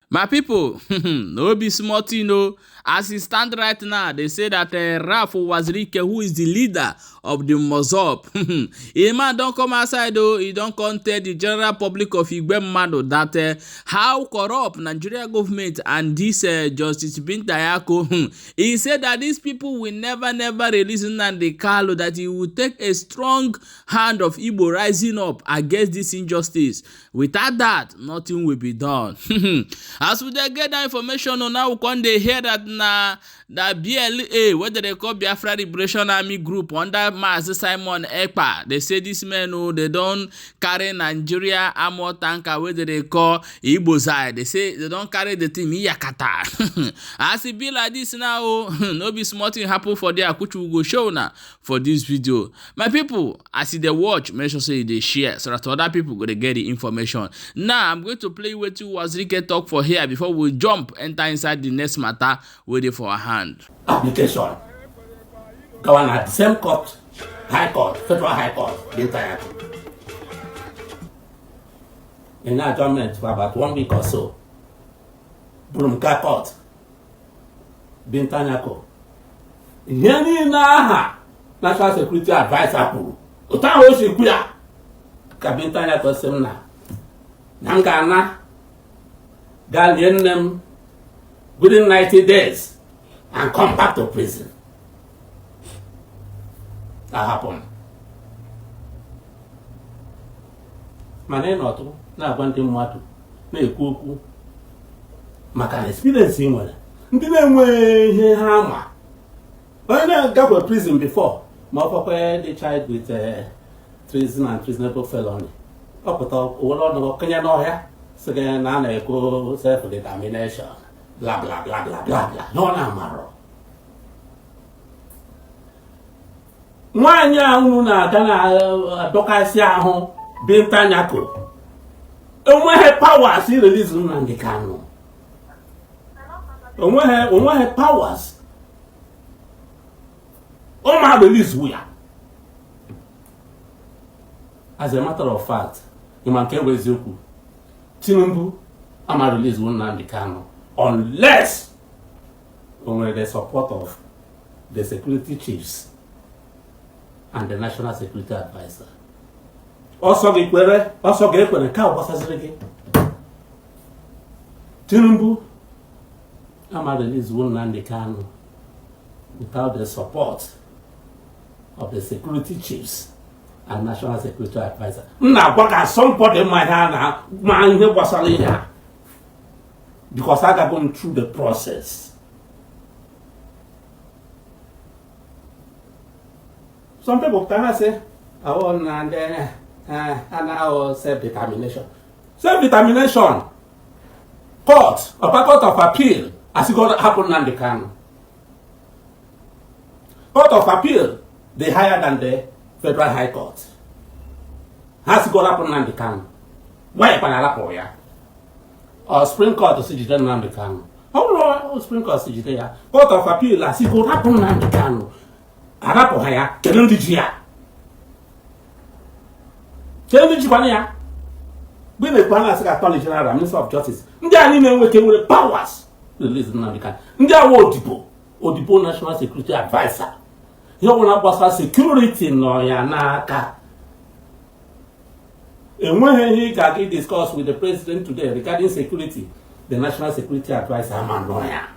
My people, no be small thing o. As e stand right now, they say that Ralph Uwazuruike, who is the leader of the MOSOP, a man don come outside o. He don come tell the general public of Igwe Mmadu that how corrupt Nigeria government and this Justice Binta Nyako. He said that these people will never, never release Nnamdi Kanu, that he will take a strong hand of Igbo rising up against this injustice. Without that, nothing will be done. As we dey get that information, now we come dey hear that na that BLA, wey dem dey call Biafra Liberation Army group under Mazi Simon Ekpa, they say this men oh, they don carry Nigeria armor tanker wey dem dey call Igbozai. They say they don carry the thing Iyakata. As e be like this now, oh, no be small thing happen for there, which we go show una for this video. My people, as you dey watch, make sure say you dey share so that other people go dey get the information. Now, I'm going to play wetin Uwazuruike talk for here before we jump enter inside the next matter wey dey for our hand. Application gawa na the same court, high court, federal high court, Binta Nyako. In adjournment for about one week or so, buru m gaa court, Binta Nyako. Ihe niile aha National Security Adviser kwuru, otu ahụ o si kwu ya ka Binta Nyako sị m na m ga-ana gaa lie nne m within 90 days and come back to prison. That happened. Mana ịnọtụ na-agwa ndị mmadụ na-ekwu okwu maka na experience ị nwere, ndị na-enweghị ihe ha ma, onye na-agakwa prison before ma ọ fọkwa dị charged with treason and treasonable felony, ọ pụta owere ọnụ kenye n'ọhịa sị gị na a na-ekwu self determination, bla bla bla bla bla bla, na ọ na-amarọ. Nwaanyị ahụ na-aga na-adọkasị ahụ Binta Nyako enweghị powers release Nnamdi Kanu, onweghị powers ọ ma release ya. As a matter of fact, ịma nke bụ eziokwu, Tinubu ama release Nnamdi Kanu unless o nwere the support of the security chiefs and the national security adviser. Ọsọ gị kwere, ọsọ gị ekwere, nke a gbasaziri gị. Tinubu ama release Nnamdi Kanu without the support of the security chiefs and national security adviser. M na-agwa ka somebody ma ihe a na ma ihe gbasara ihe a, because agago m through the process. Some people can say, I want and self-determination. Self-determination. Court, upper court of appeal, as it got happen Nnamdi Kanu. Court of appeal, they higher than the federal high court. Has got happen Nnamdi Kanu. Why panala ya? Or Supreme Court si jide Nnamdi Kanu. Ọ bụrụ Supreme Court si jide ya, Court of Appeal as it got happen Nnamdi Kanu. Arapụ ha ya, kedu ndị ji ya? Kedu ndị jikwana ya? Mgbe na-ekwu ha na-asị ka Attorney General, Minister of Justice, ndị a niile enweke nwere powers release Nnamdi Kanu. Ndị awa odibo, odibo National Security Adviser, ihe ọbụla gbasara security nọ ya n'aka. Enweghị ihe ị ga-aga discuss with the president today regarding security, the National Security Adviser ama nọ ya.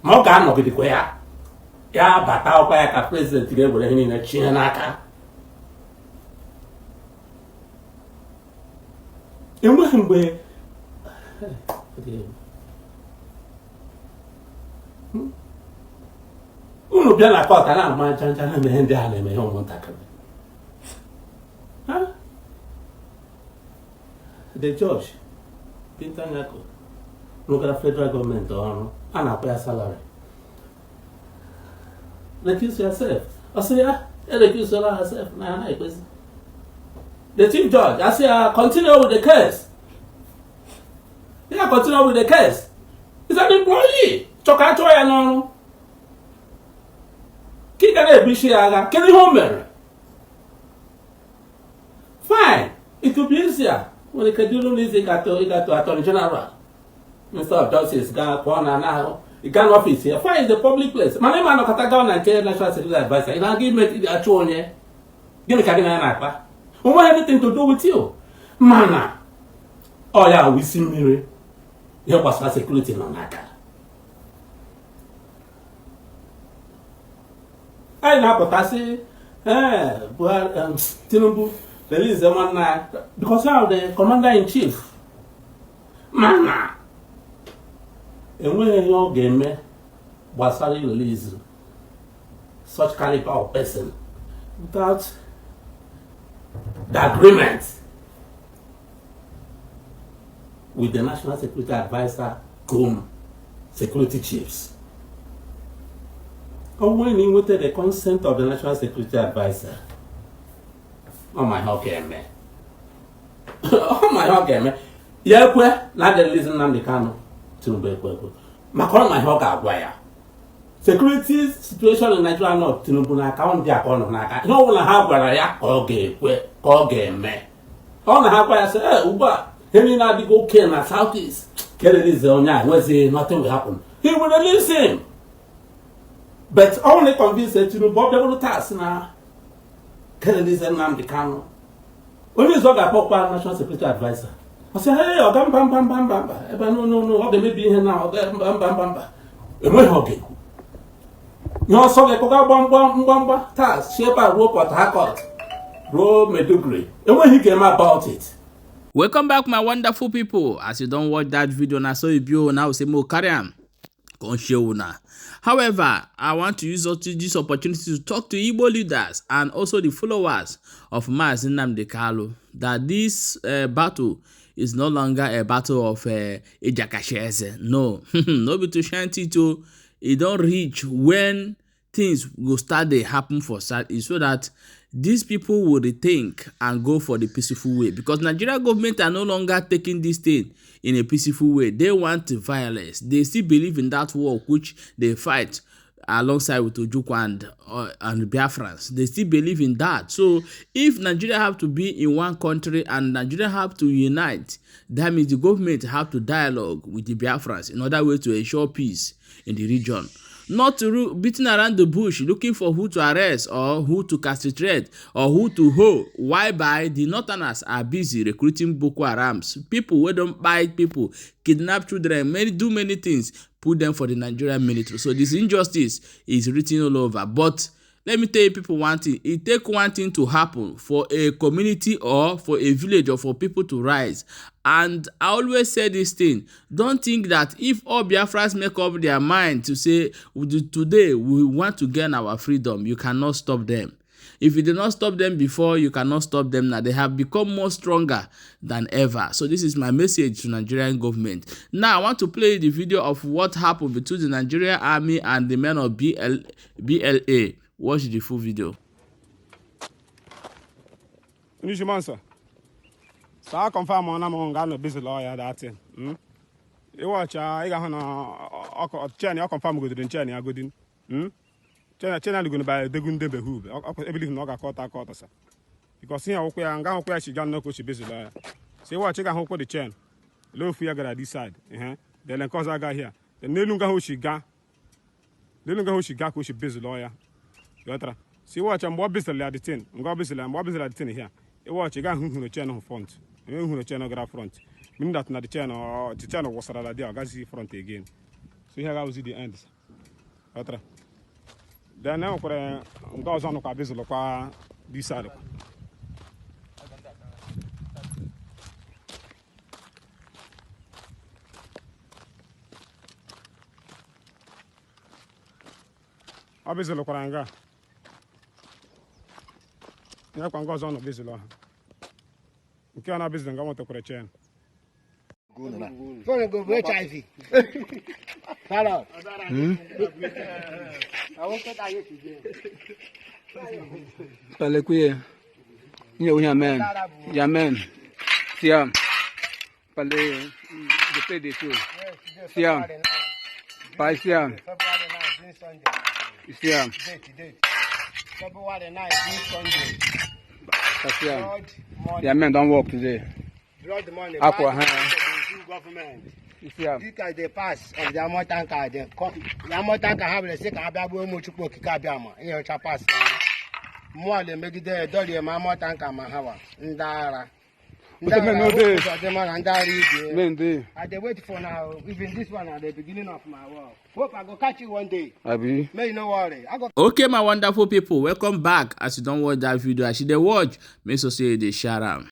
Ma ọ ga-anọgidekwa ya, ya bata ọkwa ya ka president ga-ewere ihe niile chinye n'aka. Enweghị mgbe unu bịa na kọt a na-ama ncha ncha na-eme ihe ndị a na-eme ihe ụmụntakịrị. The judge Binta Nyako rụgara federal gọọmenti ọrụ, a na-akwụ ya salary. Recuse yourself. Ọ sị ya erecusela herself na ya na-ekwesị. The chief judge asị ya continue with the case. Ya continue with the case. He's an employee. Chọka achọ ya n'ọrụ. Ka ị ga na-ebuchi ya agha, kedu ihe o mere? Fine, it could be easier. Nwere ike dịrị ụlọ izi ịgatụ Attorney General. Minister of Justice gaa pụọ na ahụ gaa n'ọfịs ya. Fine, is a public place. Mana ịma anọkọta gaa na nke National Security Adviser, ị na-aga ime achụ onye gịnị ka gị na ya na-akpa? O nweghị anything to do with you. Mana ọ ya wụ isi mmiri ihe gbasara security nọ n'aka anyị na-apụtasị. Ee, Buhari, Tinubu release nwanne ya because ya the commander in chief, mana enweghị ihe ọ ga-eme gbasara release such caliber of person without the agreement with the National Security Adviser cum security chiefs. Ọ bụrụ na ị nweta the consent of the National Security Adviser, ọ ma ihe ọ ga-eme, ọ ma ihe ọ ga-eme. Ya ekwe na a ga-release Nnamdi Kanu, Tinubu ekwe ekwe maka ọ ma ihe ọ ga-agwa ya. Security situation in Nigeria nọ Tinubu n'aka, ọ ndị a ka ọ nọ n'aka. Ihe ọ bụla ha gwara ya ka ọ ga-ekwe, ka ọ ga-eme. Ọ na ha gwa ya sị, ee, ugbu a ihe niile adịghị oke na South East, ka release onye a, nwezi nothing will happen, he will release him. But ọ na convince Tinubu, ọ bịabụrụ taa sị na ka release Nnamdi Kanu, onye ọzọ ga-akpọkwa National Security Adviser, ọ sị, hey, ọga, mba, mba, mba, mba, mba, ebe no, no, no, ọ ga-emebi ihe na ọ mba, mba, mba, mba. Enweghị ọ ga-ekwu ihe ọsọ ga-ekọga gbamgbam mgbamgba taa si ebe a ruo Port Harcourt, ruo Maiduguri, enweghị ike eme about it. Welcome back, my wonderful people. As you don watch that video, na so e be o. Now say mo carry am come show una. However, I want to use this opportunity to talk to Igbo leaders and also the followers of Mazi Nnamdi Kanu that this battle is no longer a battle of Ijakashieze. No, no be to shine teeth o. E don reach when things go start dey happen for Southeast so that these people will rethink and go for the peaceful way, because Nigeria government are no longer taking this thing in a peaceful way. They want violence. They still believe in that war which they fight alongside with Ojukwu and Biafrans. They still believe in that. So if Nigeria have to be in one country and Nigeria have to unite, that means the government have to dialogue with the Biafrans in order way to ensure peace in the region. Not to beating around the bush looking for who to arrest or who to castrate or who to hold, whereby the northerners are busy recruiting Boko Harams, people wey don kpai people, kidnap children, many do many things, put them for the Nigerian military. So this injustice is written all over. But let me tell you people one thing: e take one thing to happen for a community or for a village or for people to rise. And I always say this thing: don't think that if all Biafrans make up their mind to say, today we want to gain our freedom, you cannot stop them. If you did not stop them before, you cannot stop them now. They have become more stronger than ever. So this is my message to Nigerian government. Now I want to play the video of what happened between the Nigerian army and the men of BLA. Watch the full video. Onye nsọ saa confirm na m nga nọ busy lọ ya datin ịwọcha, ị ga-ahụ na chain ọ confirm godiri chain ya godin chain chain alugonu ba degun debe hu ebelieve na ọ ga-akọta aka ọtọsa because ihe ụkwụ ya nga ahụkwụ ya chi ga nnọkọ chi busy lọ ya. So ịwọcha, ị ga-ahụ ụkwụ the chain lee ofu ya gara this side, ehe, then nke ọzọ agaghị ya. Then n'elu nga ahụ chi ga, n'elu nga ahụ chi ga ka o chi busy lọ ya, ghọtara? So ịwọcha, mgbe ọ bizịrị ya the thing, mgbe ọ bizịrị ya, mgbe ọ bizịrị ya the thing here, ịwọchị gaa hụ hụrụ chain hụ front, enwe hụrụ chain gara front, meaning that na the chain wụsara la there, ọ gaghị front again. So ihe ga-awụzi the end, ghọtara? Then e nwekwara nke ọzọ nụkwa bizịlụ kwa this side kwa. Ọ bizịlụkwara nga nyekwa nke ọzọ nọ bizịlụ ha nke a na-abịzịlụ nga nwetakwara chain. Phone go for HIV. Hello. I won't get that today. Palekuye. Nye yamen. Yamen. Siam. Pale the pay the two. Siam. Pa Siam. February 9, Sunday. Siam. Date, date. February 9, Sunday. Pa Siam. Blood money. Yamen don't work today. Blood money. Aqua, Buy huh? the government. You see am. Dịka dey pass of the armor tanker dey come, the armor tanker ha bịara sị ka ha bịa gbuo ụmụ Chukwu Okike Abịama ihe ọcha pass na mmụọ na-emegide edorie ma armor tanker ma hawa ndị ara ndị But men no dey. Ụzọdịmma na ndị ara ibe. Men dey. I dey wait for now. Even this one na the beginning of my work. Hope I go catch you one day. Abi. May you no worry. I go Okay, my wonderful people, welcome back. As you don watch that video, as you dey watch, make sure say you dey share am.